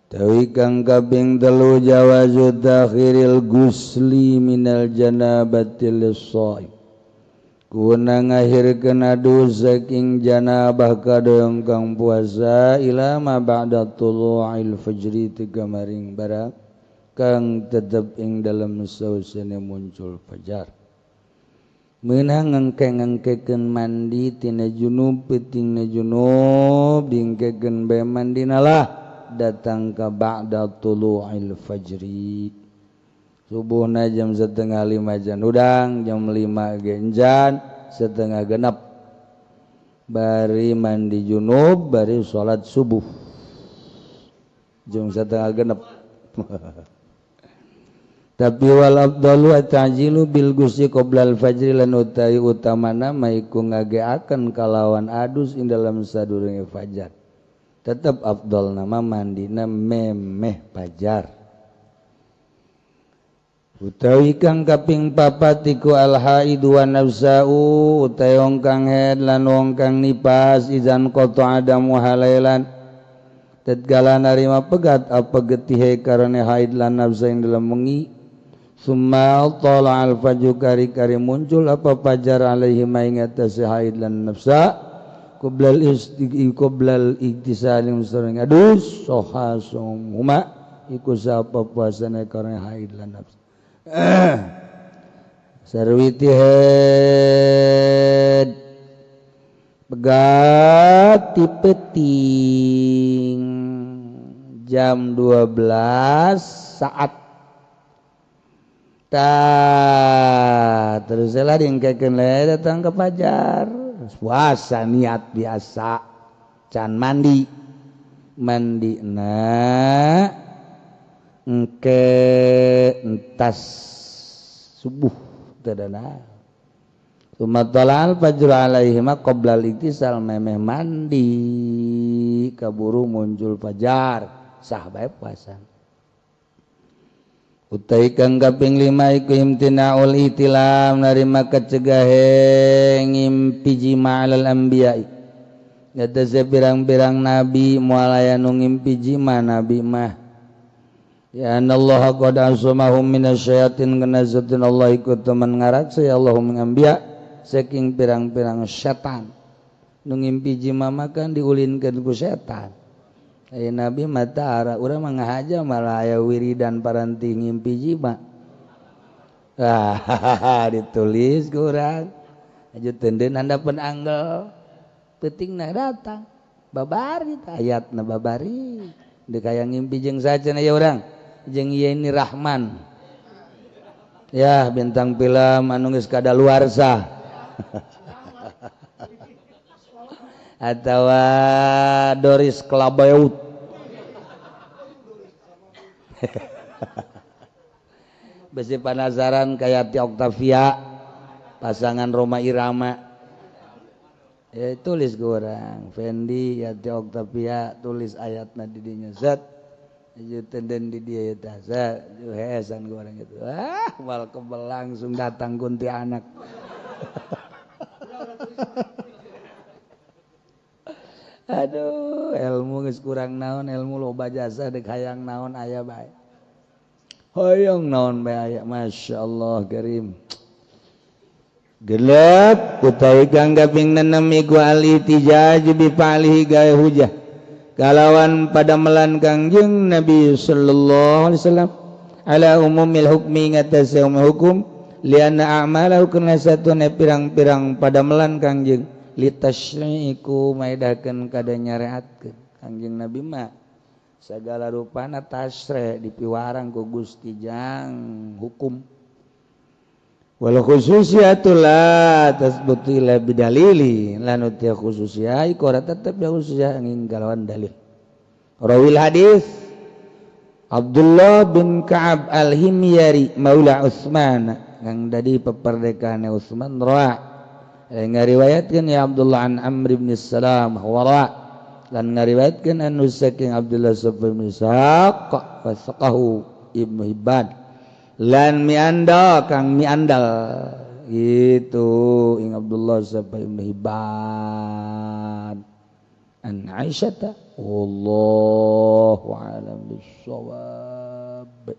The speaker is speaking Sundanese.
Tawi kang kaping telu jawazu takhiril gusli minal janabati lis-shaim. Kuna ngahirkeun adus saking janabah kadoyong kang puasa ila ma ba'da tulu'il fajri tiga maring barang kang tetep ing dalem sausene muncul fajar. Meunang ngengke-ngengkekeun mandi tina junub peutingna junub dingkekeun bae mandina lah datang ke ba'da tulu'il fajri. Subuhna jam 4:30 jan udang, jam 5 genjan, 5:30 bari mandi junub, bari salat subuh jam 5:30. Tapi wal afdalu ta'jilu bil ghusli qoblal fajri lan utai utamana maiku ngageakeun kalawan adus ing dalam sadurunge fajar. Tetep afdal nama mandina memeh fajar. Utawi kang kaping papat iku al haidu wan nafsau utawi wong kang haid lan wong kang nipas izan qata adamu halailan tatkala narima pegat apa getihe karena haid lan nafsa ing dalam wengi summa tala al fajr kari-kari muncul apa fajar alaihi ma ing atase haid lan nafsa qoblal istiqi qoblal iktisali musareng adus soha summa iku sapa puasane karena haid lan nafsa. Sarwiti head pegat ti peting jam 12 saat ta terus lah diengkekeun le datang ke fajar puasa niat biasa can mandi mandi na engke entas subuh tadana summa talal fajr alaihi ma qoblal iktisal memeh mandi kaburu muncul fajar sah bae puasa. Utai kang kaping 5 iku imtinaul itilam narima kacegahe ngimpi jima alal anbiya ngatese pirang-pirang nabi moal aya nu ngimpi jima nabi mah. Ya Allah qad asmahum minasyayatin kanazatin Allah ikut teman ngaraksa ya Allahum anbiya saking pirang-pirang setan nu ngimpi jima makan diulinkeun ku setan. Aya nabi mata ara urang mah ngahaja malah aya wiridan paranti ngimpi jima. Ah ditulis ku urang aju tendeun handapeun anggel peutingna datang babari ayatna babari deuk aya ngimpi jeung saha cenah ya urang jeung Yeni Rahman ya bintang film anu geus kadaluarsa atawa Doris Klabeut besi panasaran kayak Ti Octavia pasangan Roma Irama ya tulis ke orang Fendi ya Ti Octavia tulis ayatna di dinya zat tenden di dia ya tasa heesan gua orang itu ah wal kebel langsung datang kuntilanak. Aduh ilmu geus kurang naon ilmu loba jasa deuk hayang naon aya bae hayang naon bae aya masyaallah karim gelap utawi kang kaping 6 iku al ihtijaj bi fa'lihi gawe hujah kalawan pada melan Kangjeng Nabi sallallahu alaihi wasallam ala umumil hukmi ngatasi umum hukum lianna a'malahu kana satuna pirang-pirang pada melan Kangjeng litasyri'iku maedakeun kada nyareatkeun Kangjeng Nabi mah sagala rupana tasyri' dipiwarang ku Gusti jang hukum wal khususiyatu la tasbutu illa bidalili lan uti khususiyah iku ora tetep ya khususiyah nging kalawan dalil. Rawil hadis Abdullah bin Ka'ab al-Himyari maula Utsman kang dadi peperdekaane Utsman ra ngariwayatkeun ya Abdullah an Amr bin Salam wara lan ngariwayatkeun anu saking Abdullah bin Ishaq wasaqahu Ibnu Hibban lan miandal kang miandal gitu ing Abdullah sampai Ibnu Hibban. An Aisyah, wallahu a'lam bissawab.